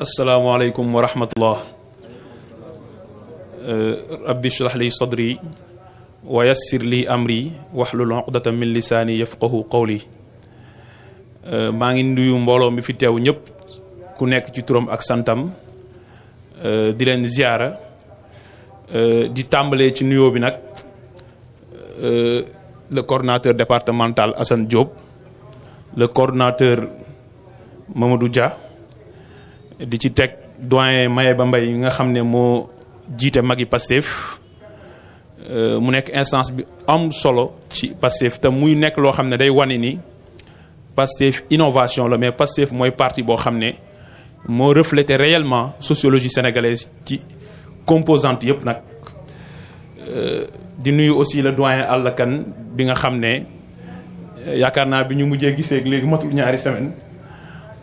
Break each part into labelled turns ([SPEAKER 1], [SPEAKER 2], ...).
[SPEAKER 1] asalaamaaleykum wa rahmatullah. rabbi shrah li sadri wa yassir li amri wahlul uqdatan min lisaani yafqahu qawli. maa ngi nuyu mbooloo mi fi teew ñëpp ku nekk ci turam ak santam di leen ziyaara di tàmbalee ci nuyoo bi nag le coordonnateur départemental Assane Diop, le coordonnateur Mamadou Dia, di ci teg doyen Mayeba Mbaye yi nga xam ne moo jiite magi Pastef mu nekk instance bi am solo ci Pastef te muy nekk loo xam ne day wane ni Pastef innovation la, mais Pastef mooy parti boo xam ne moo refléter réellement sociologie sénégalaise ci composante yëpp nag. di nuyu aussi le doyen Alla Kane bi nga xam ne yaakaar naa bi ñu mujjee gisee léegi matul ñaari semaine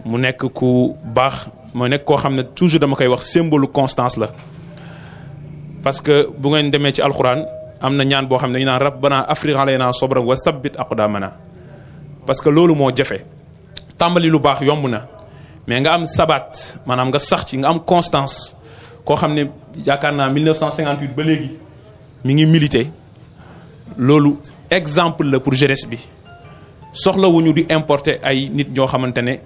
[SPEAKER 1] mu nekk ku baax moo nekk koo xam ne toujours dama koy wax symbole constance la. parce que bu ngeen demee ci alxuraan am na ñaan boo xam ne ñu naan rabbana afrigh alayna sabran wa sabbit aqdamana, parce que loolu moo jafe. tàmbali lu baax yomb na mais nga am sabat maanaam nga sax ci nga am constance. koo xam ne yaakaar naa 1958 ba léegi mi ngi milité, loolu exemple la pour jeunesse bi. soxlawuñu di importer ay nit ñoo xamante ne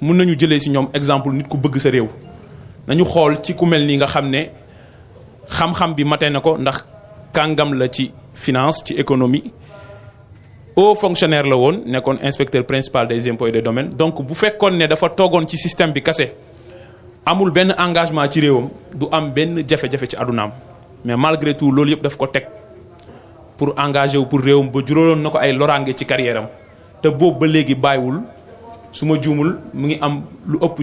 [SPEAKER 1] mun nañu jëlee ci ñoom exemple nit ku bëgg sa réew. nañu xool ci ku mel nii nga xam ne xam-xam bi mate na ko ndax kàngam la ci finance ci économie, haut fonctionnaire la woon nekkoon inspecteur principal des impôts et des domaines. donc bu fekkoon ne dafa toogoon ci système bi kase amul benn engagement ci réewam du am benn jafe-jafe ci àddunaam, mais malgré tout loolu yëpp daf ko teg pour engager wu pour réewam ba juróoloon na ko ay loraange ci carrière am te boobu ba léegi bàyyiwul. su ma juumul mu ngi am lu ëpp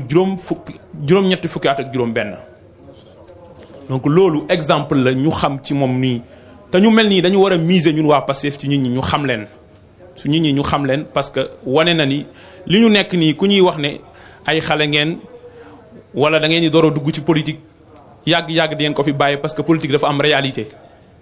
[SPEAKER 1] juróom-ñetti fukki at ak juróom-benn. donc loolu exemple la ñu xam ci moom nii te ñu mel nii dañu war a miser ñun waa Pastef ci nit ñi ñu xam leen. su nit ñi ñu xam leen parce que wane na ni li ñu nekk nii ku ñuy wax ne ay xale ngeen wala da ngeen di door a dugg ci politique yàgg-yàgg di ngeen ko fi bàyyi parce que politique dafa am réalité.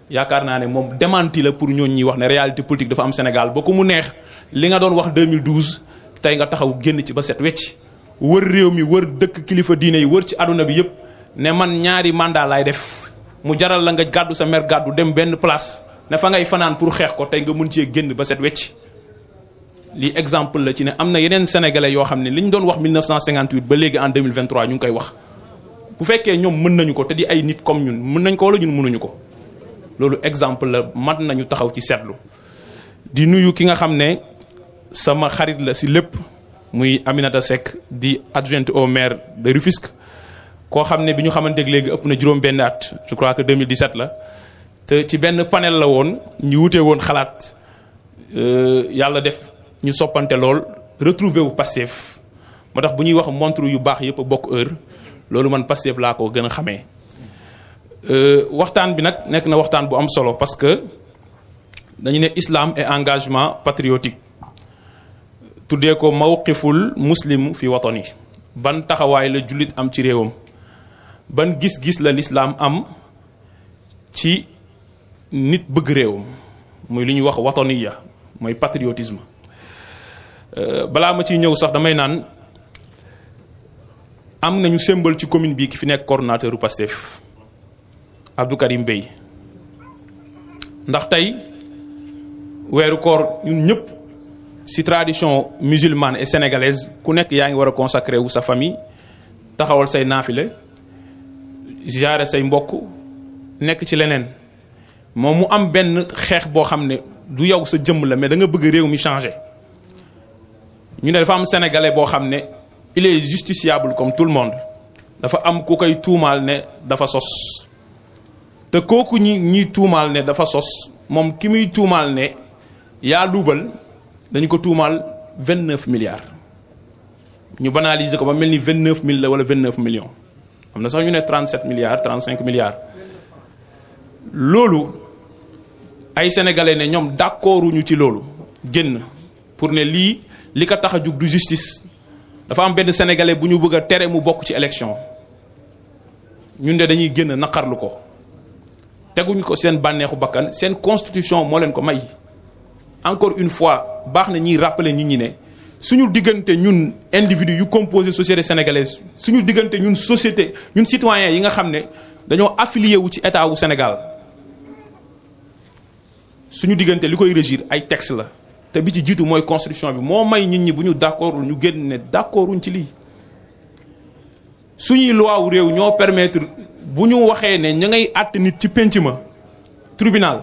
[SPEAKER 1] yaakaar naa ne moom démenti la pour ñooñu ñuy wax ne réalité politique dafa am Sénégal ba ku mu neex li nga doon wax 2012 tey nga taxaw génn ci ba set wecc wër réew mi wër dëkk kilifa diine yi wër ci àdduna bi yëpp ne man ñaari mandat laay def mu jaral la nga gàddu sa mer gàddu dem benn place ne fa ngay fanaan pour xeex ko tey nga mun cee génn ba set wecc. lii exemple la ci ne am na yeneen sénégalais yoo xam ne li ñu doon wax 1958 ba léegi en 2023 ñu ngi koy wax. bu fekkee ñoom mën nañu ko te di ay nit comme ñun mën nañ ko wala ñun mënuñu ko loolu exemple la mat nañu taxaw ci seetlu. di nuyu ki nga xam ne sama xarit la si lépp muy Aminata Seck di adjointe au maire de Rufisque koo xam ne bi ñu xamanteeg léegi ëpp na juróom-benn at je crois que 2017 la te ci benn panel la woon ñu wutee woon xalaat yàlla def ñu soppante lool retrouver wu Pastef moo tax bu ñuy wax montre yu baax yëpp a bokk heure loolu man Pastef laa ko gën a xamee. waxtaan bi nag nekk na waxtaan bu am solo parce que dañu ne islam et engagement patriotique. tuddee ko mawqiful muslim fi watani, ban taxawaay la jullit am ci réewam, ban gis-gis la lislaam am ci nit bëgg réewam muy li ñuy wax wataniya mooy patriotisme. balaa ma ciy ñëw sax damay naan am nañu symbole ci commune bi ki fi nekk coordonnateur u Pastef Abdou Karim Bey ndax tey weeru koor ñun ñëpp ci tradition musulmane et sénégalaise ku nekk yaa ngi war a consacré wu sa famille taxawal say naafile ziyaare say mbokk nekk ci leneen moom mu am benn xeex boo xam ne du yow sa jëmm la mais da nga bëgg réew mi changer. ñu ne dafa am sénégalais boo xam ne il est justiciable comme tout le monde dafa am ku koy tuumaal ne dafa sos te kooku ñi tuumaal ne dafa sos moom ki muy tuumaal ne yaa luubal dañu ko tuumaal 29 milliards ñu banaliser ko ba mel ni 29 000 la wala 29 millions am na sax ñu ne 37 milliards 35 milliards. loolu ay sénégalais ne ñoom d'accorduñu ci loolu génn pour ne lii li ko tax a jug du justice. dafa am benn sénégalais bu ñu bëgg a tere mu bokk ci élection ñun de dañuy génn naqarlu ko teguñu ko seen bànneexu bakkan seen constitution moo leen ko may. encore une fois baax na ñiy rappeler nit ñi ne suñu diggante ñun individu yu composé société sénégalaise suñu diggante ñun société ñun citoyens yi nga xam ne dañoo affilié wu ci état wu Sénégal suñu diggante li koy régir ay texte la te bi ci jiitu mooy constitution bi moo may nit ñi bu ñu d'accordul ñu génn ne d'accorduñ ci lii suñuy loi wu réew ñoo permettre bu ñu waxee ne ña ngay àtt nit ci penc ma tribunal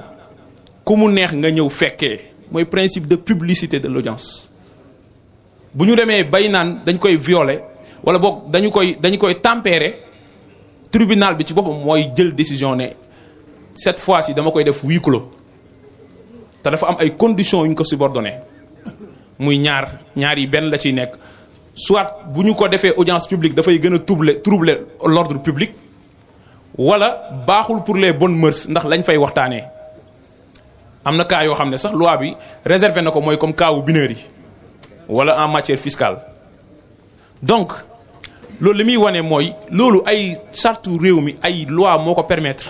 [SPEAKER 1] ku mu neex nga ñëw fekkee mooy principe de publicité de l'audience bu ñu demee bay naan dañ koy violer wala boog dañu koy tempérer tribunal bi ci boppam mooy jël décision ne cette fois-ci dama koy def huis clos te dafa am ay conditions yu ñu ko subordonné muy ñaar yi benn la ciy nekk soit bu ñu ko defee audience publique dafay gën a troubler l'ordre public wala baaxul pour les bonnes mœurs ndax lañ fay waxtaanee am na cas yoo xam ne sax loi bi réservé na ko mooy comme cas wu mineurs yi wala en matière fiscale donc loolu li muy wane mooy loolu ay charte réew mi ay loi moo ko permettre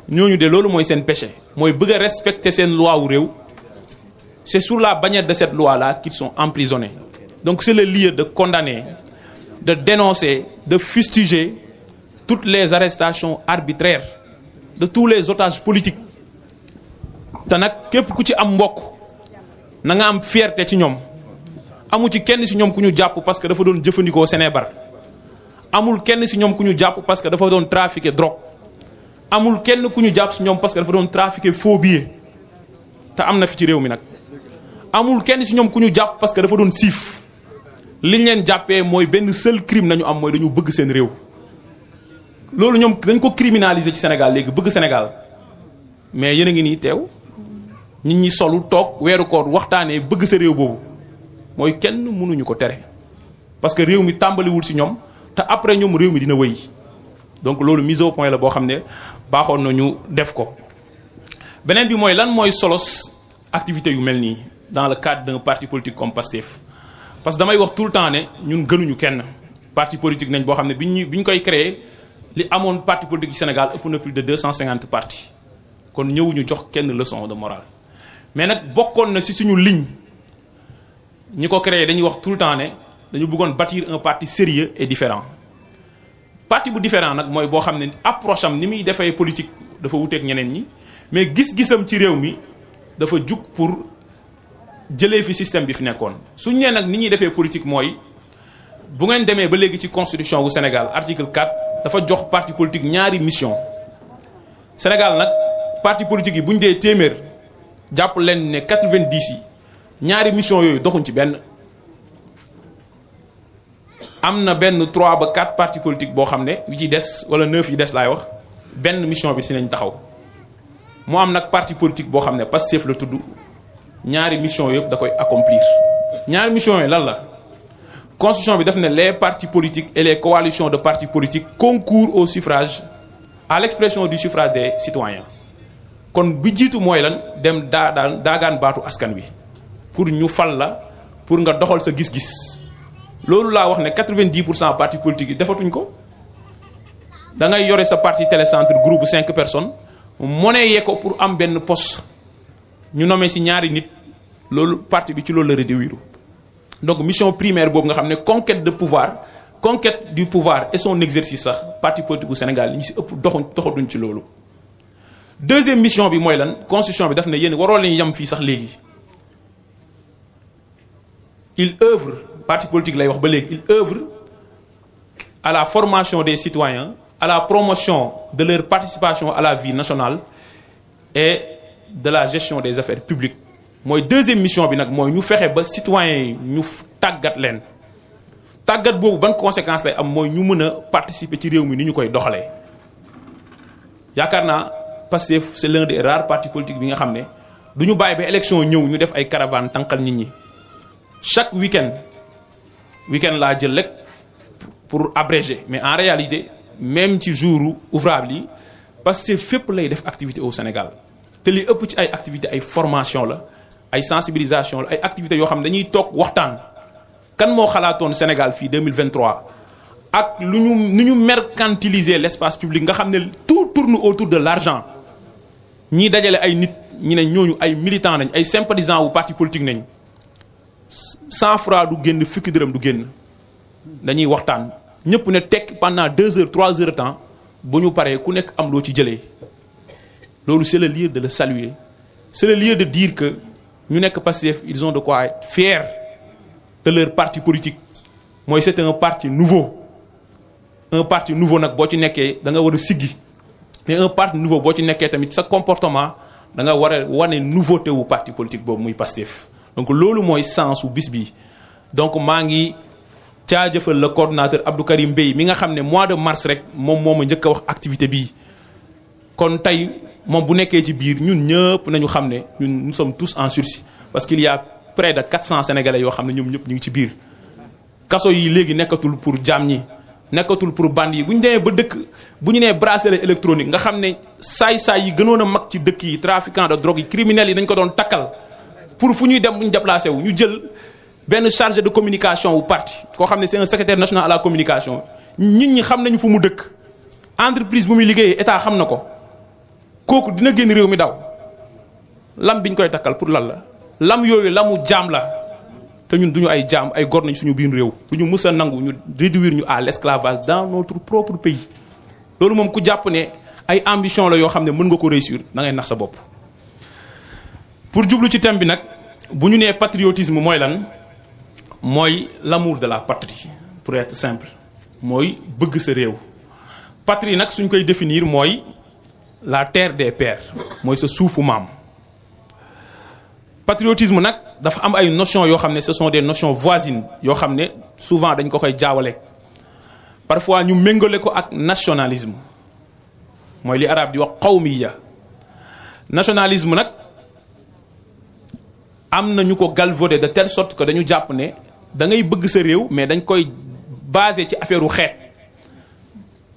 [SPEAKER 1] ñooñu de loolu mooy seen péché mooy bëgg a respecter seen loi wu réew c'est sous la bannière de cette loi là qu'ils sont emprisonnés donc c'est le lieu de condamner de dénoncer de fustiger toutes les arrestations arbitraires de tous les otages politiques te nag képp ku ci am mbokk na nga am fierté ci ñoom amu ci kenn ci ñoom ku ñu jàpp parce que dafa doon jëfandikoo Sénébar amul kenn ci ñoom ku ñu jàpp parce que dafa doon trafiquer drogue amul kenn ku ñu jàpp ci ñoom parce que dafa doon trafiquer faux billets te am na fi ci réew mi nag amul kenn ci ñoom ku ñu jàpp parce que dafa doon siif liñ leen jàppee mooy benn seul crime nañu am mooy dañu bëgg seen réew loolu ñoom dañ ko criminaliser ci Sénégal léegi bëgg Sénégal mais yéen a ngi nii teew nit ñi solu toog weeru koor waxtaanee bëgg sa réew boobu mooy kenn mënuñu ko tere parce que réew mi tàmbaliwul ci ñoom te après ñoom réew mi dina wëy donc loolu mise au point la boo xam ne baaxoon nañu def ko. beneen bi mooy lan mooy solos activités yu mel nii dans le cadre d'un parti politique comme PASTEF parce que damay wax tout le temps ne ñun gënuñu kenn parti politique nañ boo xam ne bi ñu koy créer li amoon parti politique ci Sénégal ëpp na plus de 250 partis kon ñëwuñu jox kenn leçon de morale mais nag bokkoon na ci suñu ligne ñi ko créé dañuy wax tout le temps ne dañu bëggoon bâtir un parti sérieux et différent parti bu différent nag mooy boo xam ne approche am ni muy defee politique dafa wuteek ñeneen ñi mais gis-gisam ci réew mi dafa jug pour jëlee fi système bi fi nekkoon suñ nee nag ni ñuy defee politique mooy bu ngeen demee ba léegi ci constitution wu Sénégal article 4 dafa jox parti politique ñaari mission Sénégal nag parti politique yi bu ñu dee téeméer jàpp leen ne 90 yi ñaari mission yooyu doxuñ ci benn am na benn 3 ba 4 partis politiques boo xam ne yu ci des wala 9 yi des laay wax benn mission bi si nañ taxaw mu am nag parti politique boo xam ne Pastef la tudd ñaari mission yëpp da koy accomplir ñaari mission yi lan la constitution bi daf ne les partis politiques et les coalitions de partis politiques concourent au suffrage à l'expression du suffrage des citoyens kon bi jiitu mooy lan dem daagaan baatu askan wi pour ñu fal la pour nga doxal sa gis-gis loolu laa wax ne 90% partis politiques yi defatuñ ko da ngay yore sa parti télécentre groupe 5 personnes monnaie ko pour am benn poste ñu nommé ci ñaari nit loolu parti bi ci loolu la réduire donc mission primaire boobu nga xam ne conquête de pouvoir conquête du pouvoir et son exercice sax parti politique bu Sénégal li ñu ci ëpp doxatuñ ci loolu. deuxième mission bi mooy lan constitution bi daf ne yéen waroo leen yam fii sax léegi il œuvre parti politique lay wax ba léegi il œuvre à la formation des citoyens à la promotion de leur participation à la vie nationale et de la gestion des affaires publiques mooy deuxième mission bi nag mooy ñu fexe ba citoyens yi ñu tàggat leen tàggat boobu ban conséquence lay am mooy ñu mën a participer ci réew mi ni ñu koy doxalee yaakaar naa Pastef c'est l'un des rares partis politiques bi nga xam ne du ñu bàyyi ba élection ñëw ñu def ay caravane tànqal nit ñi chaque week-end laa jël rek pour abréger mais en réalité même ci jour ouvrable yi Pastef fépp lay def activité au Sénégal te li ëpp ci ay activité ay formation la ay sensibilisation la ay activités yoo xam ne dañuy toog waxtaan kan moo xalaatoon Sénégal fii 2023 ak ni ñu mercantiliser l'espace public nga xam ne tout tourne autour de l'argent ñii dajale ay nit ñi ne ñooñu ay militants nañ ay sympathisants wu parti politique nañ 100 francs du génn fukki dërëm du génn dañuy waxtaan ñëpp ne tekk pendant 2 heures 3 heures de temps bu ñu paree ku nekk am loo ci jëlee loolu c'est le lieu de le saluer c'est le lieu de dire que ñu nekk Pastef ils ont de quoi être fiers de leur parti politique mooy c'est un parti nouveau nag boo ci nekkee da nga war a siggi mais un parti nouveau boo ci nekkee tamit sa comportement da nga war a wane nouveauté wu parti politique boobu muy Pastef donc loolu mooy sens wu bis bi donc maa ngi jaajëfal le coordonnateur Abdou Karim Bey mi nga xam ne mois de mars rek moom moo ma njëkk a wax activité bii kon tey moom bu nekkee ci biir ñun ñëpp nañu xam ne ñun nous sommes tous en sursis parce qu'il y a près de 400 sénégalais yoo xam ne ñoom ñëpp ñu ngi ci biir kaso yi léegi nekkatul pour jaam ñi nekkatul pour band yi bu ñu demee ba dëkk bu ñu nee bracelet électronique nga xam ne saay-saay yi gënoon a mag ci dëkk yi trafiquant de drogue yi criminels yi dañ ko doon takkal pour fu ñuy dem bu ñu déplacé wu ñu jël benn chargé de communication wu parti koo xam ne c'est un secrétaire national à la communication nit ñi xam nañu fu mu dëkk entreprise bu muy liggéeyee état xam na ko kooku dina génn réew mi daw lam biñ koy takkal pour lan la lam yooyu lamu jaam la te ñun duñu ay jaam ay gor nañ suñu biir réew duñu mës a nangu ñu réduire ñu à l'esclavage dans notre propre pays loolu moom ku jàpp ne ay ambition la yoo xam ne mën nga ko réussir da ngay nax sa bopp. pour jublu ci thème bi nag bu ñu nee patriotisme mooy lan mooy l'amour de la patrie pour être simple mooy bëgg sa réew patrie nag suñ koy définir mooy la terre des pères mooy sa suufu maam. patriotisme nag dafa am ay notions yoo xam ne ce sont des notions voisines yoo xam ne souvent dañ ko koy jaawale parfois ñu méngale ko ak nationalisme mooy li arab di wax qawmiya nationalisme nag am na ñu ko galvaudé de telle sorte que dañu jàpp ne da ngay bëgg sa réew mais dañ koy basé ci affaire u xeet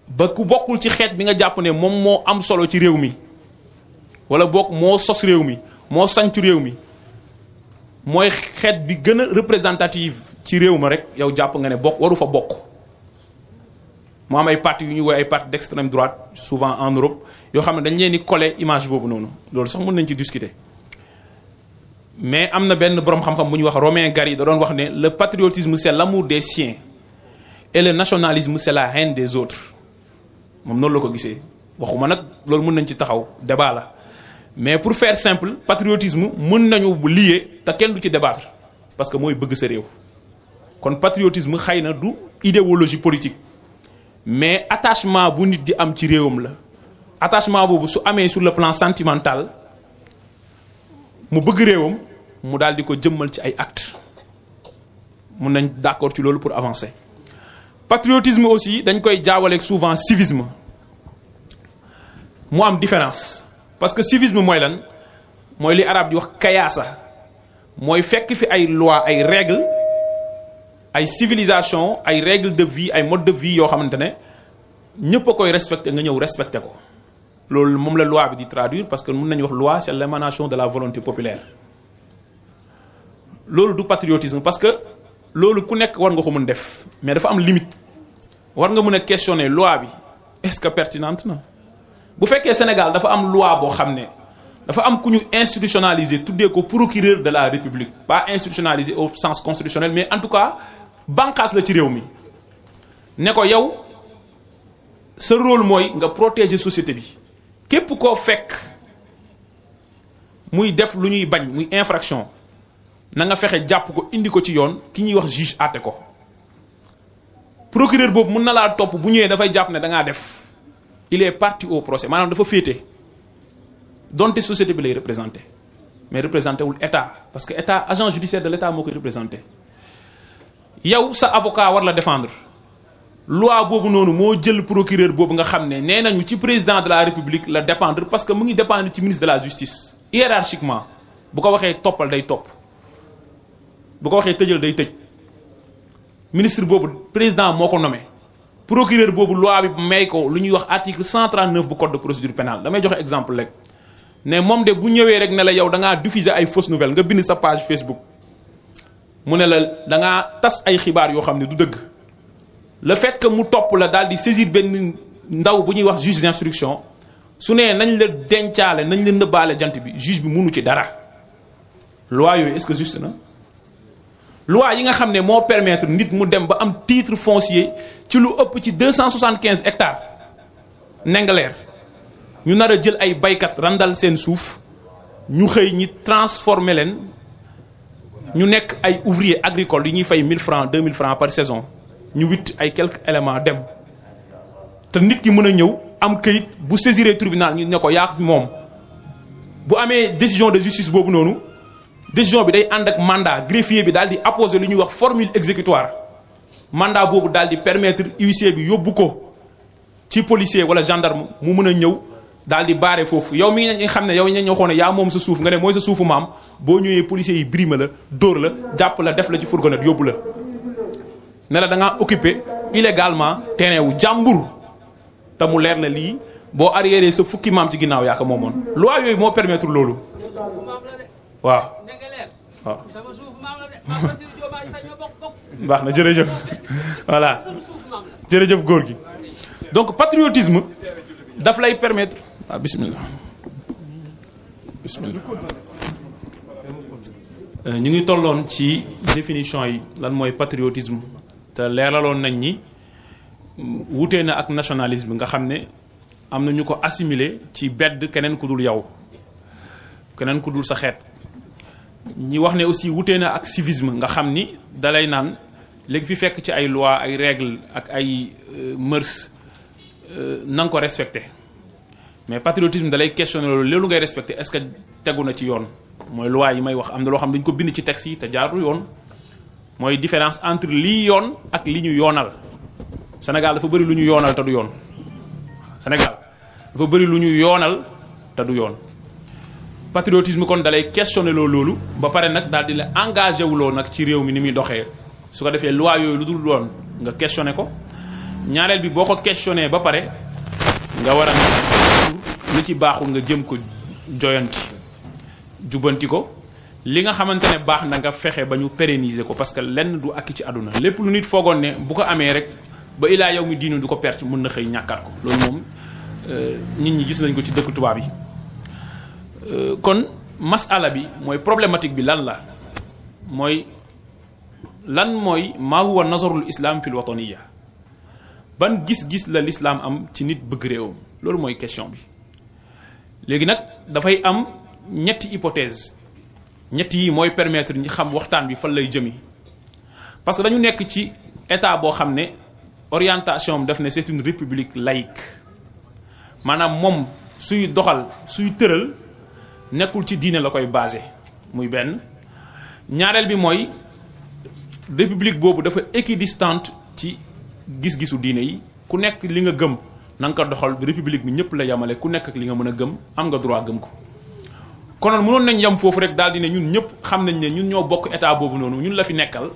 [SPEAKER 1] ba ku bokkul ci xeet bi nga jàpp ne moom moo am solo ci réew mi wala bokk moo sos réew mi moo sanc réew mi mooy xeet bi gën a représentative ci réew ma rek yow jàpp nga ne bokk waru fa bokk mu am ay partis yu ñuy woowee ay partis d'extrême droite souvent en Europe yoo xam ne dañ leen di coller image boobu noonu loolu sax mën nañ ci discuter mais am na benn boroom xam-xam bu ñuy wax Romain Gary da doon wax ne le patriotisme c'est l'amour des siens et le nationalisme c'est la haine des autres moom noonu la ko gisee waxuma nag loolu mën nañ ci taxaw débat la mais pour faire simple patriotisme mën nañu lier te kenn du ci débattre parce que mooy bëgg sa réew kon patriotisme xëy na du idéologie politique mais attachement bu nit di am ci réewam la attachement boobu su amee sur le plan sentimental mu bëgg réewam mu daal di ko jëmmal ci ay actes mun nañ d'accord ci loolu pour avancer. patriotisme aussi dañ koy jaawaleeg souvent civisme mu am différence parce que civisme mooy lan mooy li arab di wax kayaasa mooy fekk fi ay loi ay règles ay civilisation ay règles de vie ay mode de vie yoo xamante ne ñëpp a koy respecter nga ñëw respecter ko loolu moom la loi bi di traduire parce que mën nañu wax loi c'est l'émanation de la volonté populaire loolu du patriotisme parce que loolu ku nekk war nga ko mën def mais dafa am limite war nga mën a questionner loi bi est-ce que pertinente na bu fekkee Sénégal dafa am loi boo xam ne dafa am ku ñu institutionnaliser tuddee ko procureur de la République pas institutionnalisé au sens constitutionnel mais en tout cas bànqaas la ci réew mi ne ko yow sa rôle mooy nga protéger société bi képp koo fekk muy def lu ñuy bañ muy infraction na nga fexe jàpp ko indi ko ci yoon ki ñuy wax juge àtte ko procureur boobu mën na laa topp bu ñëwee dafay jàpp ne da ngaa def il est parti au procès maanaam dafa féete donte société bi lay représenté mais représenté wul état parce que état agent judiciaire de l'état moo koy représenté yow sa avocat war la défendre loi boobu noonu moo jël procureur boobu nga xam ne nee nañu ci président de la république la dépendre parce que mu ngi dépendre ci ministre de la justice hiérarchiquement bu ko waxee toppal day topp bu ko waxee tëjal day tëj ministre boobu président moo ko nommé procureur boobu loi bi may ko lu ñuy wax article 139 bu code de procédure pénale damay joxe exemple rek ne moom de bu ñëwee rek ne la yow da ngaa diffuser ay fausses nouvelles nga bind sa page Facebook mu ne la da ngaa tas ay xibaar yoo xam ne du dëgg le fait que mu topp la daal di saisir benn ndaw bu ñuy wax juge d'instruction su nee nañ la dencaale nañ la nëbbaale jant bi juge bi munu ci dara loi yooyu est-ce que juste na loi yi nga xam ne moo permettre nit mu dem ba am titre foncier ci lu ëpp ci 275 hectares Ndingler ñu nar a jël ay baykat randal seen suuf ñu xëy ñi transformer leen ñu nekk ay ouvriers agricoles yi ñuy fay 1000 francs 2000 francs par saison ñu witt ay quelques éléments dem te nit ki mën a ñëw am këyit bu saisiré tribunal ñu ne ko yaa ko fi moom bu amee décision de justice boobu noonu décision bi day ànd ak mandat greffier bi daal di apposer lu ñuy wax formule exécutoire mandat boobu daal di permettre huissier bi yóbbu ko ci policier wala gendarme mu mën a ñëw daal di baare foofu yow mi nga xam ne yow ña waxoon ne yaa moom sa suuf nga ne mooy sa suufu maam boo ñëwee policier yi brime la dóor la jàpp la def la ci fourgonnette yóbbu la ne la da ngaa occupé illégalement terrain wu jàmbur te mu leer la lii boo arriéré sa fukki maam ci ginnaaw yaa ko moomoon loi yooyu moo permettre loolu waaw waaw baax na jërëjëf voilà jërëjëf góor gi donc patriotisme daf lay permettre ah bismillah bismillah ñu ngi tolloon ci définition yi lan mooy patriotisme te leeraloon nañ ni wutee na ak nationalisme nga xam ne am na ñu ko assimilé ci bedd keneen ku dul yow keneen ku dul sa xeet ñi wax ne aussi wutee na ak civisme nga xam ni dalay naan léegi fi fekk ci ay loi ay règles ak ay mœurs na nga ko respecté mais patriotisme dalay questionner loolu ngay respecté est-ce que tegu na ci yoon mooy loi yi may wax am na loo xam dañ ko bind ci texte yi te jaarul yoon mooy différence entre lii yoon ak li ñu yoonal Sénégal dafa bëri lu ñu yoonal te du yoon Sénégal dafa bëri lu ñu yoonal te du yoon patriotisme kon dalay questionner loolu ba pare nag daal di la engagé wuloo nag ci réew mi ni muy doxee su ko defee loi yooyu lu dul doon nga questionner ko ñaareel bi boo ko questionner ba pare nga war a li ci baaxul nga jëm ko joyanti jubanti ko li nga xamante ne baax na nga fexe ba ñu pérenniser ko parce que lenn du akki ci àdduna lépp lu nit foogoon ne bu ko amee rek ba ilaa yow mi diinu du ko perte mën na xëy ñàkkaat ko loolu moom nit ñi gis nañ ko ci dëkk tubaab yi kon masala bi mooy problématique bi lan la mooy maa huwa nazarul islam fil wataniya ban gis-gis la l'islam am ci nit bëgg réewam loolu mooy question bi léegi nag dafay am ñetti hypothèse ñetti yi mooy permettre ñi xam waxtaan bi fan lay jëmi parce que dañu nekk ci état boo xam ne orientation am def ne c'est une république laïque maanaam moom suy doxal suy tëral nekkul ci diine la koy basé muy benn ñaareel bi mooy république boobu dafa équidistante ci gis-gisu diine yi ku nekk li nga gëm na nga ko doxal république bi ñëpp la yamale ku nekk ak li nga mën a gëm am nga droit gëm ko konoon mënoon nañ yam foofu rek daal di ne ñun ñëpp xam nañ ne ñun ñoo bokk état boobu noonu ñun la fi nekkal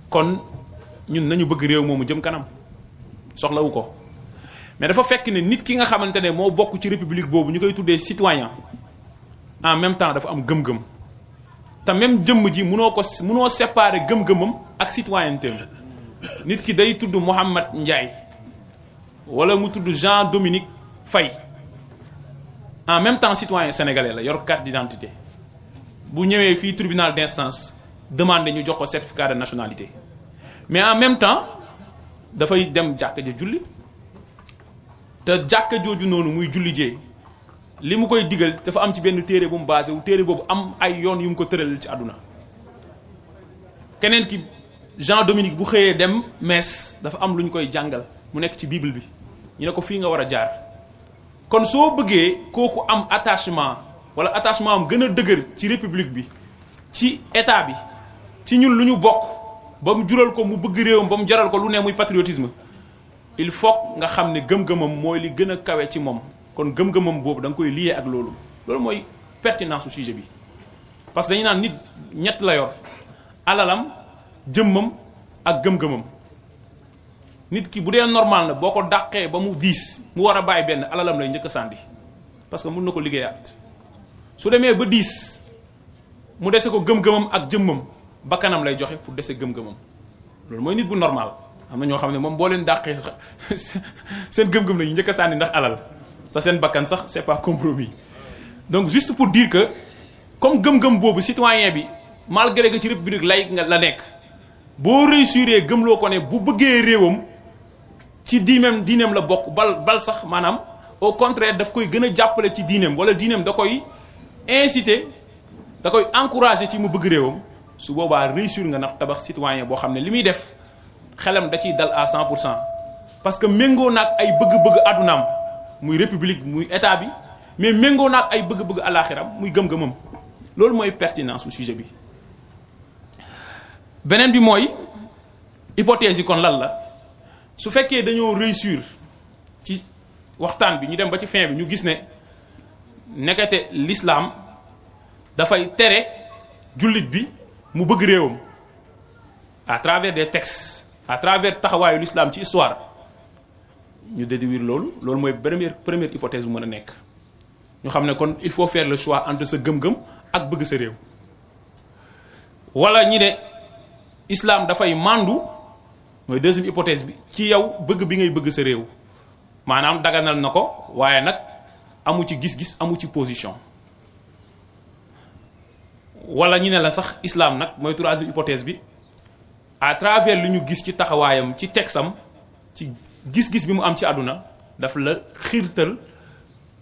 [SPEAKER 1] kon ñun nañu bëgg réew moomu jëm kanam soxlawu ko mais dafa fekk ne nit ki nga xamante ne moo bokk ci république boobu ñu koy tuddee citoyen en même temps dafa am gëm-gëm te même jëmm ji munoo séparer gëm-gëmam ak citoyenneté nit ki day tudd Mouhamad Ndiaye wala mu tudd Jean-Dominique Faye en même temps citoyen sénégalais la yor carte d'identité bu ñëwee fii tribunal d'instance demandé ñu jox ko certificat de nationalité mais en même temps dafay dem jàkka ja julli te jàkka jooju noonu muy julli jee li mu koy digal dafa am ci benn téere bu mu basé wu téere boobu am ay yoon yu mu ko tëral ci àdduna keneen ki Jean-Dominique bu xëyee dem mees dafa am lu ñu koy jàngal mu nekk ci bible bi ñu ne ko fii nga war a jaar kon soo bëggee kooku am attachement wala attachement am gën a dëgër ci république bi ci état bi ci ñun lu ñu bokk ba mu jural ko mu bëgg réewam ba mu jaral ko lu ne muy patriotisme il faut nga xam ne gëm-gëmam mooy li gën a kawe ci moom kon gëm-gëmam boobu da nga koy lié ak loolu mooy pertinence su sujet bi parce que dañu naan nit ñett la yor alalam jëmmam ak gëm-gëmam nit ki bu dee normal na boo ko dàqee ba mu diis mu war a bàyyi benn alalam lay njëkk a sànni parce que mun na ko liggéeyaat su demee ba diis mu dese ko gëm-gëmam ak jëmmam bakkanam lay joxe pour dese gëm-gëmam loolu mooy nit bu normal am na ñoo xam ne moom boo leen dàqee sax seen gëm-gëm lañu njëkk a sànni ndax alal te seen bakkan sax c'est pas compromis donc juste pour dire que comme gëm-gëm boobu citoyen bi malgré que ci république laïque nga la nekk boo réussiree gëmloo ko ne bu bëggee réewam ci diineem la bokk bal sax maanaam au contraire daf koy gën a jàppale ci diineem wala diineem da koy inciter da koy encourager ci mu bëgg réewam su boobaa réussir nga nag tabax citoyen boo xam ne li muy def xelam da ciy dal à 100% parce que méngoo naag ay bëgg-bëgg àddunaam muy république muy état bi mais méngoo naag ay bëgg-bëgg àllaaxiram muy gëm-gëmam loolu mooy pertinence su sujet bi. beneen bi mooy hypothèse yi kon lan la su fekkee dañoo réussir ci waxtaan bi ñu dem ba ci fin bi ñu gis ne nekkate l'islam dafay tere jullit bi mu bëgg réewam à travers des textes à travers taxawaayu l'islam ci histoire ñu déduire loolu mooy première hypothèse bu mën a nekk ñu xam ne kon il faut faire le choix entre sa gëm-gëm ak bëgg sa réew wala ñi ne islam dafay màndu mooy deuxième hypothèse bi ci yow bëgg bi ngay bëgg sa réew maanaam daganal na ko waaye nag amu ci gis-gis amu ci position wala ñu ne la sax islam nag mooy troisième hypothèse bi à travers lu ñu gis ci taxawaayam ci texam ci gis-gis bi mu am ci àdduna daf la xiirtal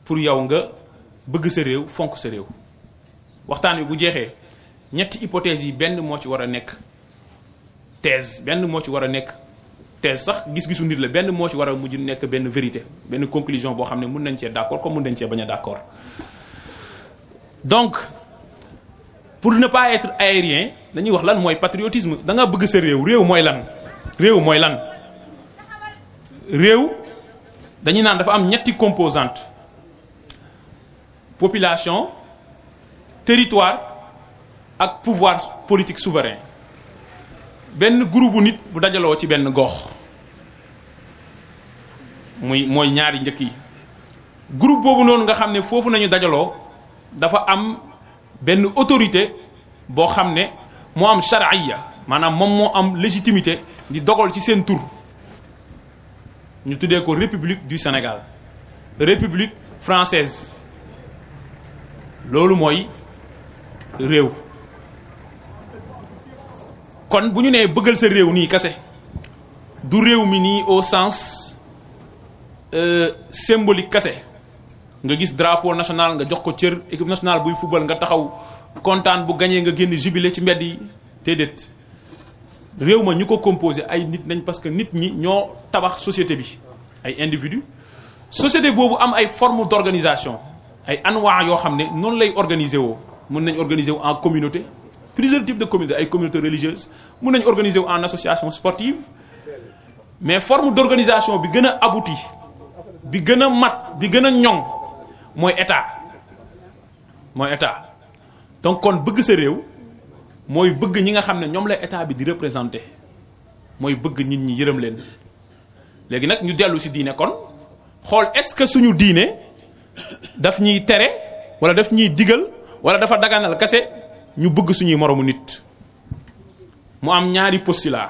[SPEAKER 1] pour yow nga bëgg sa réew fonk sa réew waxtaan bi bu jeexee ñetti hypothèses yi benn moo ci war a nekk thèse benn moo ci war a nekk thèse sax gis-gisu nit la benn moo ci war a mujj nekk benn vérité benn conclusion boo xam ne mun nañ cee d'accord comme mun nañ cee bañ a d'accord donc pour ne pas être aérien dañuy wax lan mooy patriotisme da nga bëgg sa réew mooy lan réew dañuy naan dafa am ñetti composante population territoire ak pouvoir politique souverain benn groupe bu nit bu dajaloo ci benn gox mooy ñaari njëkk yi groupe boobu noonu nga xam ne foofu nañu dajaloo dafa am benn autorité boo xam ne moo am charia maanaam moom moo am légitimité di dogal ci seen tur ñu tuddee ko République du Sénégal République française loolu mooy réew kon bu ñu nee bëggal sa réew nii kese du réew mi nii au sens symbolique kese nga gis drapeau national nga jox ko cër équipe nationale buy football nga taxaw kontaan bu gañee nga génn jubilé ci mbedd yi déedéet réew ma ñu ko composé ay nit nañ parce que nit ñi ñoo tabax société bi ay individu société boobu am ay forme d'organisation ay anwaa yoo xam ne noonu lay organiser woo mën nañ organiser wu en communauté plusieurs types de communautés ay communautés religieuses mën nañ organiser wu en association sportive mais forme d'organisation bi gën a abouti bi gën a mat bi gën a ñoŋ mooy état donc kon bëgg sa réew mooy bëgg ñi nga xam ne ñoom la état bi di représenter mooy bëgg nit ñi yërëm leen léegi nag ñu dellu ci diine kon xool est-ce que suñu diine daf ñuy tere wala daf ñuy digal wala dafa daganal kese ñu bëgg suñuy moromu nit mu am ñaari postulat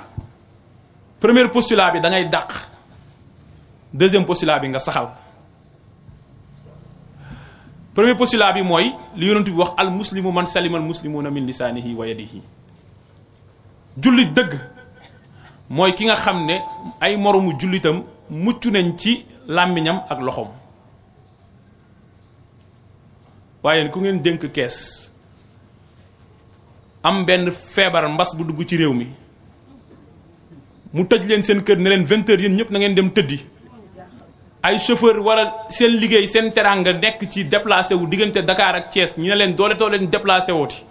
[SPEAKER 1] premier postulat bi da ngay dàq deuxième postulat bi nga saxal premier postulat bi mooy li yonent bi wax al muslimu man salima al muslimuna min lisaanihi wa yadihi jullit dëgg mooy ki nga xam ne ay moromu jullitam mucc nañ ci làmmiñam ak loxoom waaye ku ngeen dénk kees am benn feebar mbas bu dugg ci réew mi mu tëj leen seen kër ne leen 20 heures yéen ñëpp na ngeen dem tëddi ay chauffeur wala seen liggéey seen teraanga nekk ci déplacé wu diggante Dakar ak Thiès ñu ne leen doole too leen déplacé wooti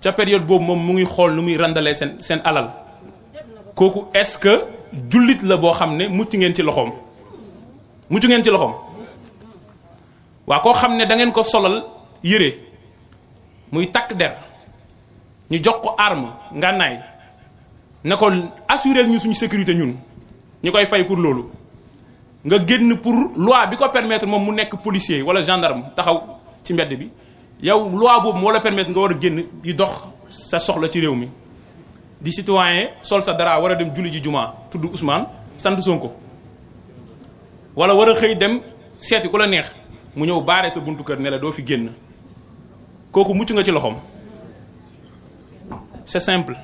[SPEAKER 1] ca période boobu moom mu ngi xool nu muy randalee seen alal kooku est-ce que jullit la boo xam ne mucc ngeen ci loxoom waa koo xam ne da ngeen ko solal yére muy takk der ñu jox ko arme ngànnaay ne ko assurer ñu suñu sécurité ñun ñu koy fay pour loolu nga génn pour loi bi ko permettre moom mu nekk policier wala gendarme taxaw ci mbedd bi yow loi boobu moo la permettre nga war a génn di dox sa soxla ci réew mi di citoyen sol sa dara war a dem julli ji jumaa tudd Ousmane sant Sonko wala war a xëy dem seeti ku la neex mu ñëw baare sa buntu kër ne la doo fi génn kooku mucc nga ci loxoom c'est simple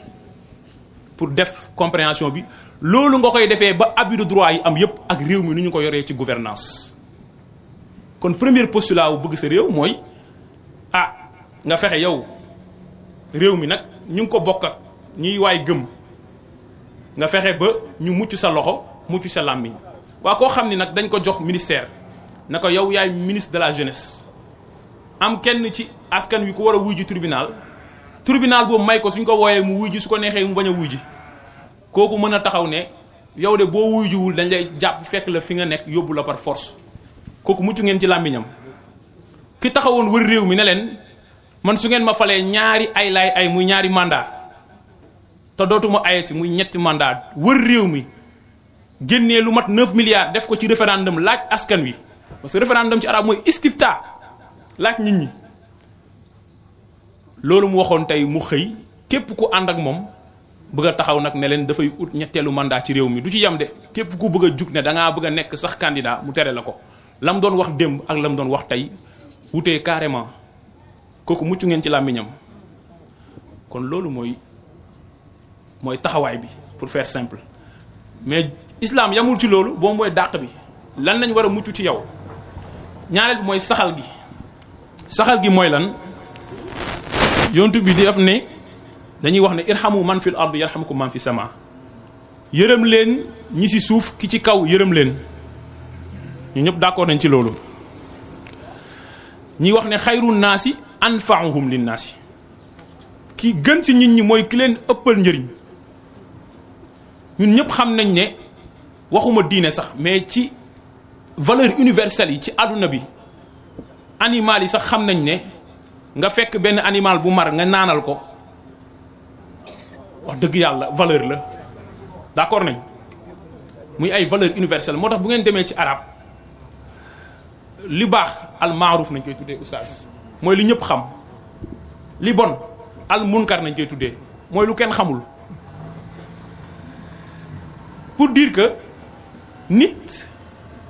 [SPEAKER 1] pour def compréhension bi loolu nga koy defee ba abus de droit yi am yépp ak réew mi nu ñu ko yoree ci gouvernance kon premier postulat wu bëgg sa réew mooy nga fexe yow réew mi nag ñu ngi ko bokk ak ñuy waay gëm nga fexe ba ñu mucc sa loxo mucc sa làmmiñ waa koo xam ni nag dañ ko jox ministère na ko yow yaay ministre de la jeunesse am kenn ci askan wi ko war a wuy ji tribunal boobu may ko suñ ko wooyee mu wuy ji su ko neexee mu bañ a wuy ji kooku mën a taxaw ne yow de boo wuy jiwul dañ lay jàpp fekk la fi nga nekk yóbbu la par force kooku mucc ngeen ci làmmiñam ki taxawoon wër réew mi ne leen man su ngeen ma falee ñaari ay laay ay muy ñaari mandat te dootuma ayati muy ñetti mandat wër réew mi génnee lu mat 9 milliards def ko ci référendum laaj askan wi parce que référendum ci arab mooy istifta laaj nit ñi loolu mu waxoon tey mu xëy képp ku ànd ak moom bëgg a taxaw nag ne leen dafay ut ñetteelu mandat ci réew mi du ci yam de képp ku bëgg a jug ne da ngaa bëgg a nekk sax candidat mu tere la ko lam doon wax démb ak lam doon wax tey wutee carrément kooku mucc ngeen ci làmmiñam kon loolu mooy taxawaay bi pour faire simple mais islam yamul ci loolu boobu mooy dàq bi lan lañ war a mucc ci yow ñaareel bi mooy saxal gi mooy lan yontu bi di def ne dañuy wax ne irhamu man fil ard yarhamukum man fi sama yërëm leen ñi ci suuf ki ci kaw yërëm leen ñu ñëpp d'accord nañ ci loolu ñi wax ne xayru naasi anfa'uhum lin naasi ki gën ci nit ñi mooy ki leen ëppal njëriñ ñun ñëpp xam nañ ne waxuma diine sax mais ci valeur universelle yi ci àdduna bi animal yi sax xam nañ ne nga fekk benn animal bu mar nga naanal ko wax dëgg yàlla valeur la d'accord nañ muy ay valeur universelle moo tax bu ngeen demee ci arab li baax al maaruf nañ koy tuddee oustaz mooy li ñëpp xam li bon al munkar nañ koy tuddee mooy lu kenn xamul pour dire que nit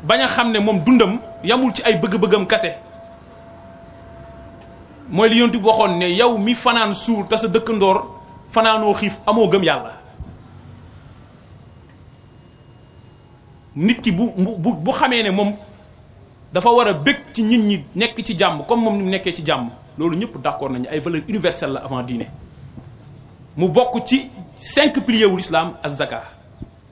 [SPEAKER 1] bañ a xam ne moom dundam yamul ci ay bëgg-bëggam kase mooy li yonent bi waxoon ne yow mi fanaan suur te sa dëkkandoor fanaanoo xiif amoo gëm yàlla nit ki bu xamee ne moom dafa war a bëgg ci nit ñi nekk ci jàmm comme moom ni mu nekkee ci jàmm loolu ñëpp d'accord nañu ay valeurs universelles la avant diine mu bokk ci 5 piliers wu l'islam az-zaka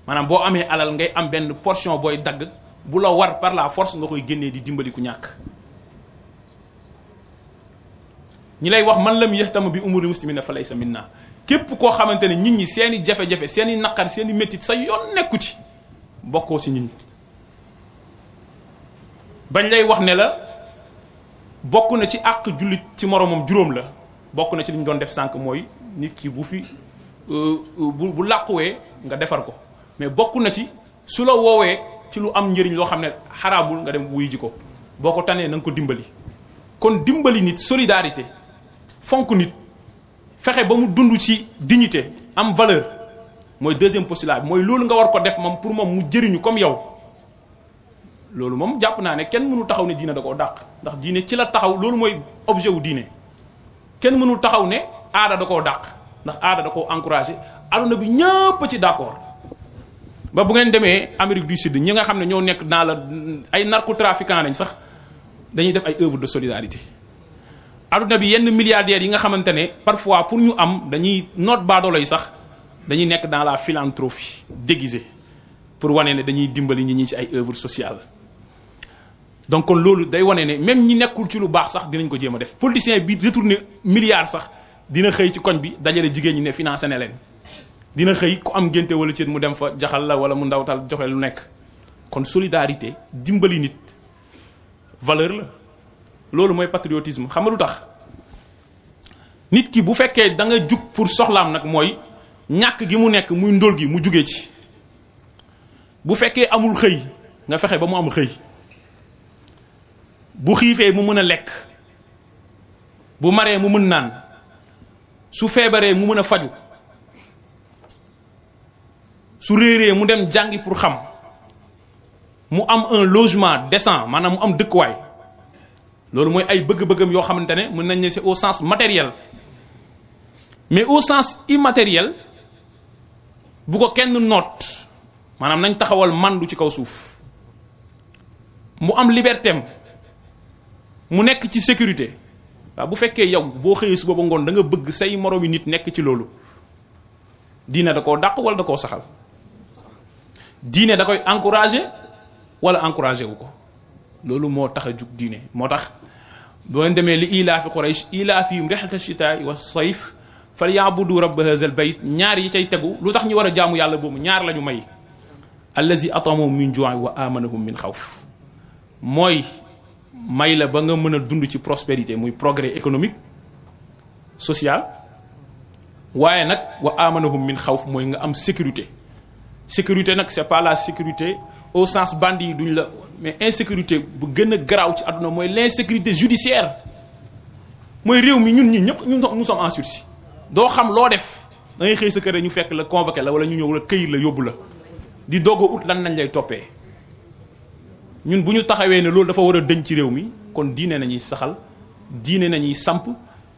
[SPEAKER 1] maanaam boo amee alal ngay am benn portion booy dagg bu la war par la force nga koy génnee di dimbali ku ñàkk ñi lay wax man lam yahtam bi umuri muslimina fa laysa minna képp koo xamante ne nit ñi seeni jafe-jafe seeni naqar seeni métit sa yoon nekku ci bokkoo ci nit ñi bañ lay wax ne la bokk na ci àq jullit ci moromam juróom la bokk na ci li ñu doon def sànq mooy nit ki bu fi bu làquwee nga defar ko mais bokk na ci su la woowee ci lu am njëriñ loo xam ne xaraamul nga dem wuy ji ko boo ko tanee na nga ko dimbali kon dimbali nit solidarité fonk nit fexe ba mu dund ci dignité am valeur mooy deuxième postulat bi mooy loolu nga war ko def moom pour moom mu jëriñu comme yow loolu moom jàpp naa ne kenn mënul taxaw ne diine da koo dàq ndax diine ci la taxaw loolu mooy objet wu diine kenn mënul taxaw ne aada da koo dàq ndax aada da koo encouragé aduna bi ñëpp ci d'accord ba bu ngeen demee Amérique du Sud ñi nga xam ne ñoo nekk dans la ay narcotrafiquants nañ sax dañuy def ay œuvres de solidarité aduna bi yenn milliardaires yi nga xamante ne parfois pour ñu am dañuy noot baadoolo yi sax dañuy nekk dans la philanthropie déguisée pour wane ne dañuy dimbali ñi ñi ci ay œuvres sociales donc kon loolu day wane ne même ñi nekkul ci lu baax sax dinañ ko jéem a def politicien bi retourné milliards sax dina xëy ci koñ bi dajale jigéen ñi ne financé ne leen dina xëy ku am ngénte wala céet mu dem fa jaxal la wala mu ndawtal joxe lu nekk kon solidarité dimbali nit valeur la loolu mooy patriotisme xam nga lu tax nit ki bu fekkee da nga jug pour soxlaam nag mooy ñàkk gi mu nekk muy ndóol gi mu jugee ci bu fekkee amul xëy nga fexe ba mu am xëy bu xiifee mu mën a lekk bu maree mu mën naan su feebaree mu mën a faju su réeree mu dem jàngi pour xam mu am un logement décent maanaam mu am dëkkuwaay loolu mooy ay bëgg-bëggam yoo xamante ne mën nañ ne c'est au sens matériel mais au sens immatériel bu ko kenn noot maanaam nañ taxawal mandu ci kaw suuf mu am liberté am mu nekk ci sécurité waaw bu fekkee yow boo xëyee suba ba ngoon da nga bëgg say moroomi nit nekk ci loolu diine da koo dàq wala da koo saxal diine da koy encourager wala encourager wu ko loolu moo tax a jug diine moo tax boo demee li ilaafi Quraysh ilaafihim rihlata shitaa'i wa sayf falyabudu rabba haazal bayt ñaar yi cay tegu lu tax ñu war a jaamu yàlla boobu ñaar la ñu may allazi atamahum min juu'in wa amanahum min xawf mooy may la ba nga mën a dund ci prospérité muy progrès économique social waaye nag wa amanahum min xawf mooy nga am sécurité sécurité nag c'est pas la sécurité au sens bandi yi duñ la mais insécurité bu gën a garaaw ci àdduna mooy l'insécurité judiciaire mooy réew mi ñun ñi ñëpp nous sommes en sursis doo xam loo def da ngay xëy sa kër ñu fekk la convoqué la wala ñu ñëw la këyit la yóbbu la di doog a ut lan nañ lay toppee ñun bu ñu taxawee ne loolu dafa war a dëñ ci réew mi kon diine nañuy saxal diine nañuy samp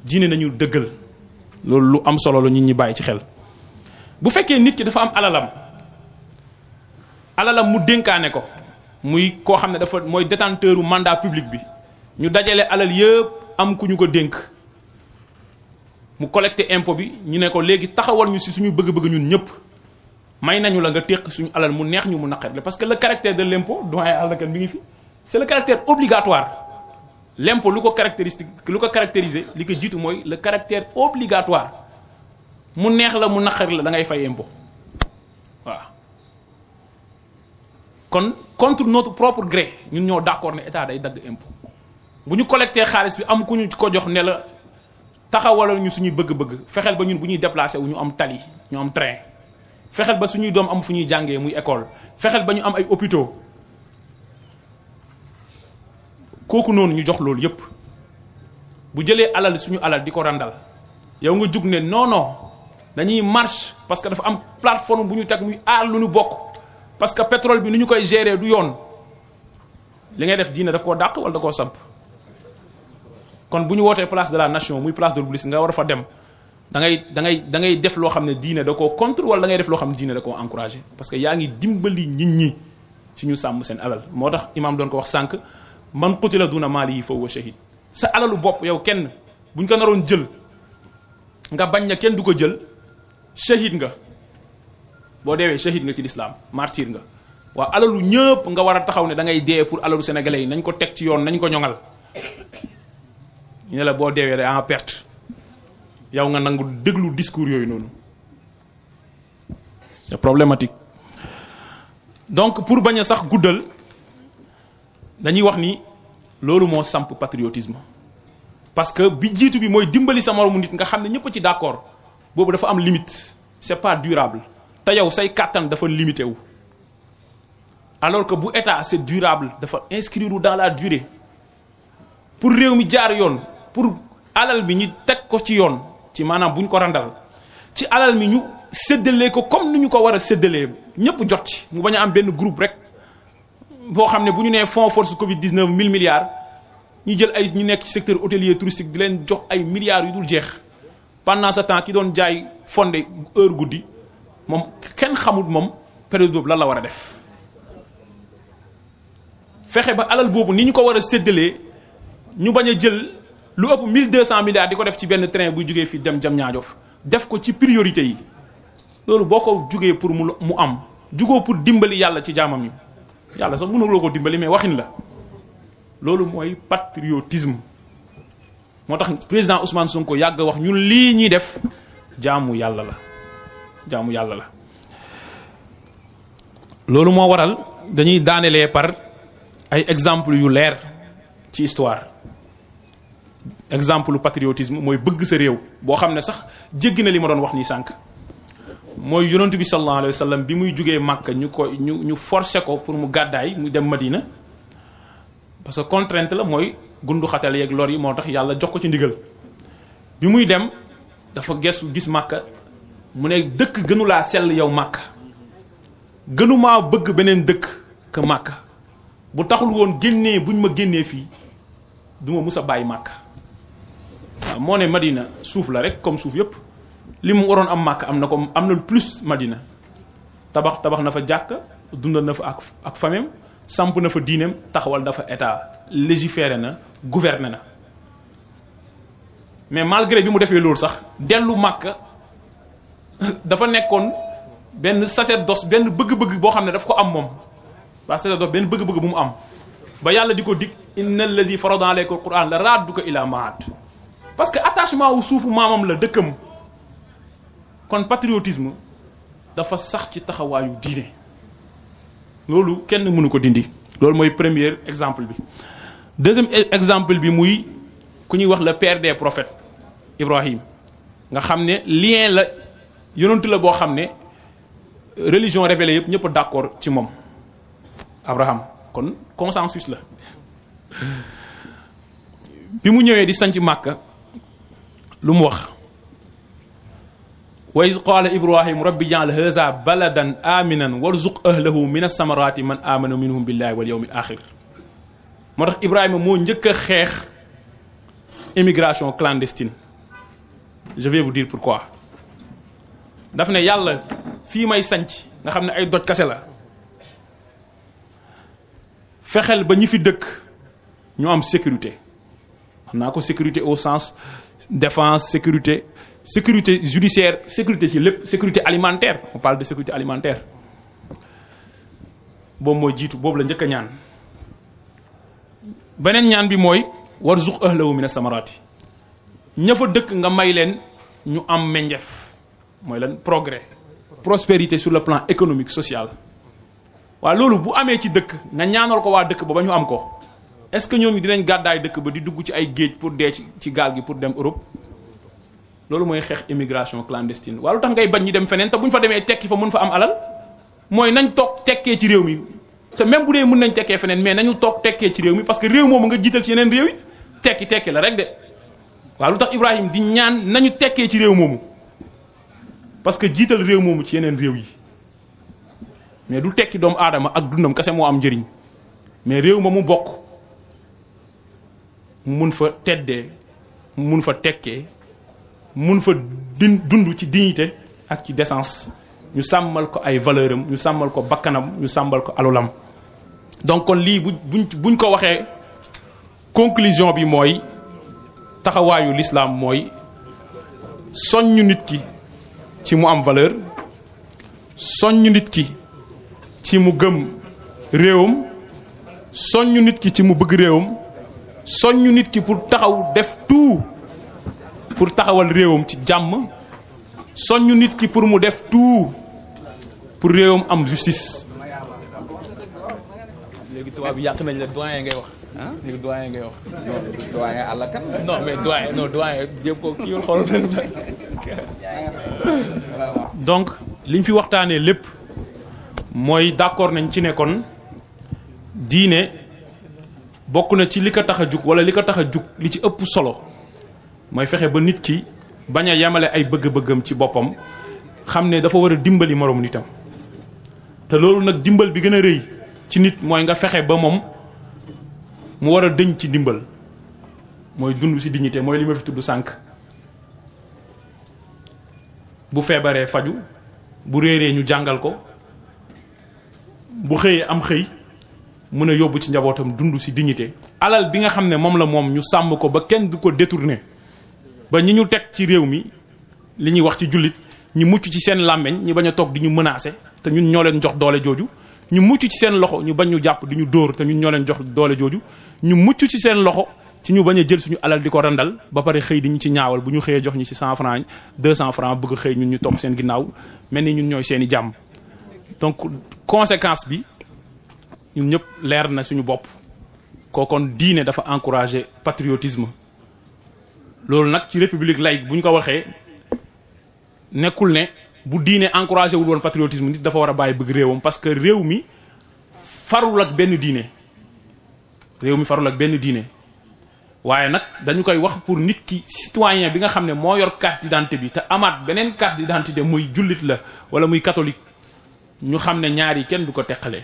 [SPEAKER 1] diine nañu dëggal loolu lu am solo la nit ñi bàyyi ci xel bu fekkee nit ki dafa am alalam mu dénkaane ko muy koo xam ne dafa mooy détenteuru mandat public bi ñu dajale alal yëpp am ku ñu ko dénk mu collecté impôt bi ñu ne ko léegi taxawal ñu ci suñu bëgg-bëgg ñun ñëpp may nañu la nga téq suñu alal mu neex ñu mu naqari parce que le caractère de l'impôt doyen àllakan mi ngi fi c'est le caractère obligatoire l'impôt lu ko caractériser li ko jiitu mooy le caractère obligatoire mu neex la mu naqari la da ngay fay impôt waaw kon contre notre propre gré ñun ñoo d'accord ne état day dagg impôt bu ñu collecté xaalis bi am ku ñu ko jox ne la taxawalal ñu suñuy bëgg-bëgg fexeel ba ñun bu ñuy déplacé wu ñu am tali ñu am train fexeel ba suñuy doom am fu ñuy jàngee muy école fexeel ba ñu am ay hôpitaux kooku noonu ñu jox loolu yépp bu jëlee alal suñu alal di ko randal yow nga jug ne non non dañuy marche parce que dafa am plateforme bu ñu teg muy aar lu ñu bokk parce que pétrole bi ni ñu koy gérer du yoon li ngay def diine daf koo dàq wala da koo samp kon bu ñu wootee place de la nation muy place de l'Obélisque nga war a fa dem da ngay def loo xam ne diine da koo contre wala da ngay def loo xam ne diine da koo encouragé parce que yaa ngi dimbali nit ñi ci ñu sàmm seen alal moo tax imaam doon ko wax sànq man qutila duna maalihi fa huwa shahid sa alalu bopp yow kenn buñ ko naroon jël nga bañ na kenn du ko jël shahid nga boo deewee shahid nga ci lislaam martyr nga waaw alalu ñëpp nga war a taxaw ne da ngay dee pour alalu sénégalais yi nañ ko teg ci yoon nañ ko ñoŋal ñu ne la boo deewee day en perte yow nga nangu déglu discours yooyu noonu c'est problématique donc pour bañ a sax guddal dañuy wax ni loolu moo samp patriotisme parce que bi jiitu bi mooy dimbali sa moromu nit nga xam ne ñëpp a ci d'accord boobu dafa am limite c'est pas durable te yow say kàttan dafa limité wu alors que bu état c'est durable dafa inscrire dans la durée pour réew mi jaar yoon pour alal bi ñu teg ko ci yoon ci maanaam bu ñu ko randal ci alal mi ñu séddalee ko comme ni ñu ko war a séddalee ñëpp jot ci mu bañ a am benn groupe rek boo xam ne bu ñu nee fonds force Covid 19 1000 milliards ñu jël ay ñu nekk ci secteur hôtelier touristique di leen jox ay milliards yu dul jeex pendant ce temps ki doon jaay fondé heure guddi moom kenn xamul moom période boobu lan la war a def fexe ba alal boobu ni ñu ko war a séddalee ñu bañ a jël lu ëpp 1200 milliards di ko def ci benn train buy jugee fii dem Diamniadio def ko ci priorité yi loolu boo ko jugee pour mu am jugoo pour dimbali yàlla ci jaamam yi yàlla sax mënuloo ko dimbali mais waxin la loolu mooy patriotisme moo tax président Ousmane Sonko yàgg wax ñun lii ñuy def jaamu yàlla la loolu moo waral dañuy daanelee par ay exemple yu leer ci histoire exemple patriotisme mooy bëgg sa réew boo xam ne sax jéggi na li ma doon wax nii sànq mooy yonent bi sallallahu alayhi wa sallam bi muy jugee Màkka ñu forcer ko pour mu gàddaay mu dem Madina parce que contrainte la mooy gundu xatal yeeg lor yi moo tax yàlla jox ko ci ndigal bi muy dem dafa gestu gis Màkka mu ne dëkk gënulaa sell yow Màkka gënumaa bëgg beneen dëkk que Màkka bu taxul woon génnee buñ ma génnee fii duma mus a bàyyi Màkka waaw moo ne Madina suuf la rek comme suuf yëpp li mu waroon am Màkka am na ko, am na plus Madina. tabax na fa jàkk, dundal na fa ak famem, samp na fa diineem, taxawal dafa état, légiféré na, gouverné na. mais malgré bi mu defee loolu sax dellu Màkka dafa nekkoon benn sacerdoce, benn bëgg-bëgg boo xam ne daf ko am moom. waa sacerdoce benn bëgg-bëgg bu mu am ba yàlla di ko dig inna allazi farada alayka alquran la radduka ila maad, parce que attachement wu suufu maamam la dëkkam. kon patriotisme dafa sax ci taxawaayu diine, loolu kenn mënu ko dindi. loolu mooy premier exemple bi. deuxième exemple bi muy ku ñuy wax le père des prophètes Ibrahim, nga xam ne lien la, yonentu la boo xam ne religion révélée yëpp ñëpp d'accord ci moom. Abraham kon consensus la. bi mu ñëwee di sanc Màkka lu mu wax wa iz qaala Ibrahim rabbi ij'al haadha baladan aminan warzuq ahlahu min as-samarati man amana minhum billahi wal yawmil axir. moo tax Ibrahima moo njëkk a xeex immigration clandestine. je vais vous dire pourquoi. daf ne yàlla fii may sanc nga xam ne ay doj kase la, fexeel ba ñi fi dëkk ñu am sécurité. xam naa ko sécurité au sens défense, sécurité judiciaire, sécurité ci lépp, sécurité alimentaire, on parle de sécurité alimentaire. boobu mooy jiitu, boobu la njëkk a ñaan. beneen ñaan bi mooy warzuq ahlahu min as-samarati, ña fa dëkk nga may leen ñu am meññeef, mooy lan progrès, prospérité sur le plan économique, social. waaw loolu bu amee ci dëkk nga ñaanal ko waa dëkk ba ñu am ko, est-ce que ñoom dinañ gàddaay dëkk ba di dugg ci ay géej pour dee ci gaal gi pour dem Europe? loolu mooy xeex immigration clandestine. waaw lu tax ngay bañ ñi dem feneen te bu ñu fa demee tekki fa mën fa am alal? mooy nañ toog tekkee ci réew mi, te même bu dee mën nañ tekkee feneen mais nañu toog tekkee ci réew mi, parce que réew moomu nga jiital ci yeneen réew yi. tekki la rek de. waaw lu tax Ibrahim di ñaan nañu tekkee ci réew moomu? parce que jiital réew moomu ci yeneen réew yi. mais du tekki doomu aadama ak dundam kese moo am njëriñ, mais réew ma mu bokk mun fa teddee, mun fa tekkee, mun fa dund ci dignité ak ci décence, ñu sàmmal ko ay valeur am, ñu sàmmal ko bakkanam, ñu sàmmal ko alulam. donc kon lii buñ ko waxee conclusion bi mooy taxawaayu l'islam mooy soññu nit ki ci mu am valeur, soññu nit ki ci mu gëm réewam, soññu nit ki ci mu bëgg réewam, soññu nit ki pour taxaw def tout pour taxawal réewam ci jàmm, soññu nit ki pour mu def tout pour réewam am justice. léegi tubaab bi yàq nañ la doyen ngay wax. ah léegi doyen ngay wax. non doyen àll kan. non mais doyen jéem ko kii woon xool. donc liñ fi waxtaanee lépp mooy d'accord nañ ci ne kon diine bokk na ci li ko tax a jug wala li ko tax a jug li ci ëpp solo mooy fexe ba nit ki bañ a yemale ay bëgg-bëggam ci boppam, xam ne dafa war a dimbali moromu nitam. te loolu nag dimbal bi gën a rëy ci nit mooy nga fexe ba moom mu war a dëñ ci dimbal, mooy dund ci dignité, mooy li ma fi tudd sànq. bu feebaree faju, bu réeree ñu jàngal ko, bu xëyee am xëy, mën a yóbbu ci njabootam dund ci dignité. alal bi nga xam ne moom la moom ñu sàmm ko ba kenn du ko détourner, ba ñi ñu teg ci réew mi li ñuy wax ci jullit ñu mucc ci seen làmmeñ, ñi bañ a toog di ñu menacer te ñun ñoo leen jox doole jooju, ñu mucc ci seen loxo ñu bañ ñu jàpp di ñu dóor te ñun ñoo leen jox doole jooju, ñu mucc ci seen loxo ci ñu bañ a jël suñu alal di ko randal ba pare xëy di ñu ci ñaawal, bu ñu xëyee jox ñu ci 100 francs 200 francs bëgg xëy ñun ñu topp seen ginnaaw mel ni ñun ñooy seeni jàmm. donc conséquence bi ñun ñëpp leer na suñu bopp. kookon diine dafa encourager patriotisme. loolu nag ci république laïque bu ñu ko waxee nekkul ne bu diine encouragé wul woon patriotisme nit dafa war a bàyyi bëgg réewam, parce que réew mi farul ak benn diine. réew mi farul ak benn diine waaye nag dañu koy wax pour nit ki citoyen bi nga xam ne moo yor carte d'identité bi te amaat beneen carte d'identité muy jullit la wala muy catholique, ñu xam ne ñaar yi kenn du ko teqalee.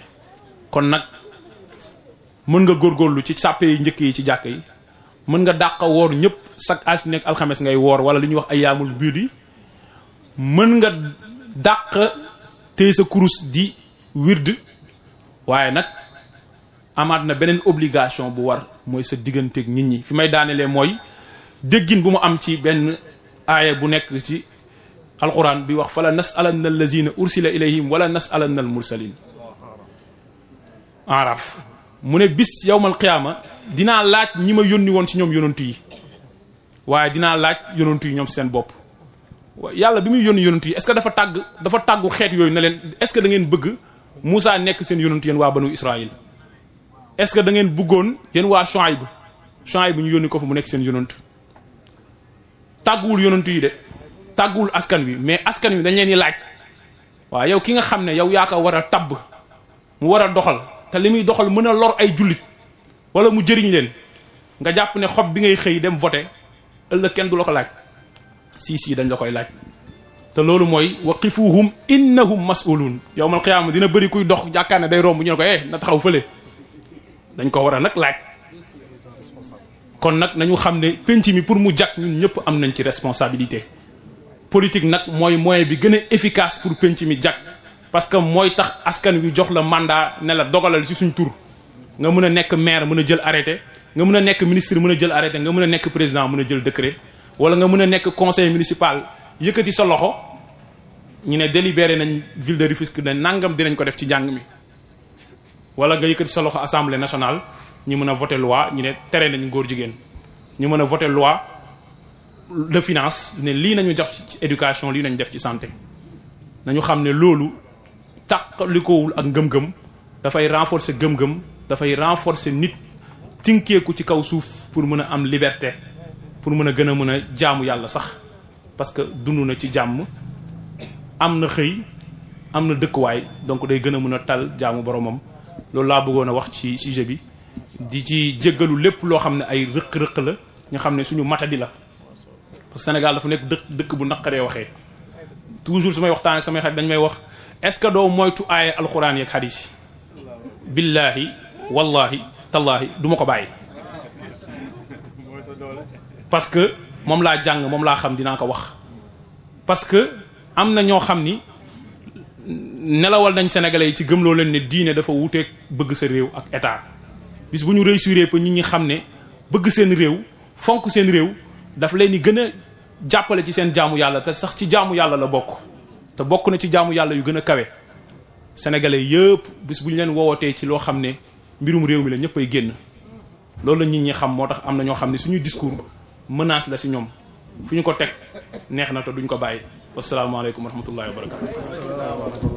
[SPEAKER 1] kon nag mën nga góorgóorlu ci sàppe yi njëkk yi ci jàkk yi, mën nga dàq woor ñëpp chaque altine ak alxames ngay woor wala li ñuy wax ayyaamul biid yi, mën nga dàq téye sa kurus di wird waaye nag amaat na beneen obligation bu war mooy sa digganteeg nit ñi fi may daanelee mooy déggin bu mu am ci benn aaya bu nekk ci alquran bi wax fala nasalanna allazina ursila ilayhim wala nasalanna al mursalin araf mu ne bis yawmal qiyaama dinaa laaj ñi ma yónni woon ci ñoom yonantu yi waaye dinaa laaj yonantu yi ñoom seen bopp yàlla bi muy yónni yonantu yi est-ce que dafa tàggu xeet yooyu ne leen est-ce que da ngeen bëgg Moussa nekk seen yonantu yéen waa banu Israël est-ce que da ngeen bëggoon yéen waa Chouaïb ñu yónni ko fa mu nekk seen yonantu tàgguwul yonantu yi de tàgguwul askan wi mais askan wi dañ leen di laaj waaw yow ki nga xam ne yow yaa ko war a tabb mu war a doxal te li muy doxal mën a lor ay jullit wala mu jëriñ leen nga jàpp ne xob bi ngay xëy dem voter ëllëg kenn du la ko laaj si dañ la koy laaj te loolu mooy waqifuhum innahum mas'ulun yawmal qiyaama dina bëri kuy dox jàkkaar ne day romb ñu ne ko na taxaw fële dañ ko war a nag laaj kon nag nañu xam ne penc mi pour mu jag ñun ñëpp am nañ ci responsabilité politique nag mooy moyen bi gën a efficace pour penc mi jag parce que mooy tax askan wi jox la mandat ne la dogalal ci suñ tur nga mën a nekk maire mën a jël arrêté nga mën a nekk ministre mën a jël arrêté nga mën a nekk président mën a jël décret wala nga mën a nekk conseil municipal yëkkati sa loxo ñu ne délibéré nañ ville de Rufisque ne nangam dinañ ko def ci njàng mi wala nga yëkkati sa loxo assemblée nationale ñu mën a voter loi ñu ne tere nañ góor jigéen ñu mën a voter loi de finance ne lii nañu def ci éducation lii nañu def ci santé nañu xam ne loolu tàqalikowul ak ngëm-ngëm dafay renforcer gëm-gëm dafay renforcer nit tinkeeku ci kaw suuf pour mën a am liberté pour mën a gën a mën a jaamu yàlla sax parce que dund na ci jàmm am na xëy am na dëkkuwaay donc day gën a mën a tal jaamu boromam loolu laa bëggoon a wax ci sujet bi di ci jéggalu lépp loo xam ne ay rëq-rëq la ñu xam ne suñu matadi la parce que Sénégal dafa nekk dëkk bu naqaree waxee toujours su may waxtaan ak samay xarit dañ may wax est-ce que doo moytu aaya alxuraan yeeg xadiis billaahi wallahi tallaahi du ma ko bàyyi parce que moom laa jàng moom laa xam dinaa ko wax parce que am na ñoo xam ni nelawal nañ sénégalais yi ci gëmloo leen ne diine dafa wuteeg bëgg sa réew ak état bis bu ñu réussir pa nit ñi xam ne bëgg seen réew fonk seen réew daf leen di gën a jàppale ci seen jaamu yàlla te sax ci jaamu yàlla la bokk te bokk na ci jaamu yàlla yu gën a kawe sénégalais yëpp bis bu ñu leen woowatee ci loo xam ne mbirum réew mi la ñëpp ay génn loolu la nit ñi xam moo tax am na ñoo xam ne suñu discours menace la si ñoom fu ñu ko teg neex na te duñ ko bàyyi wasalaamaaleykum wa rahmatullahi wa barakatu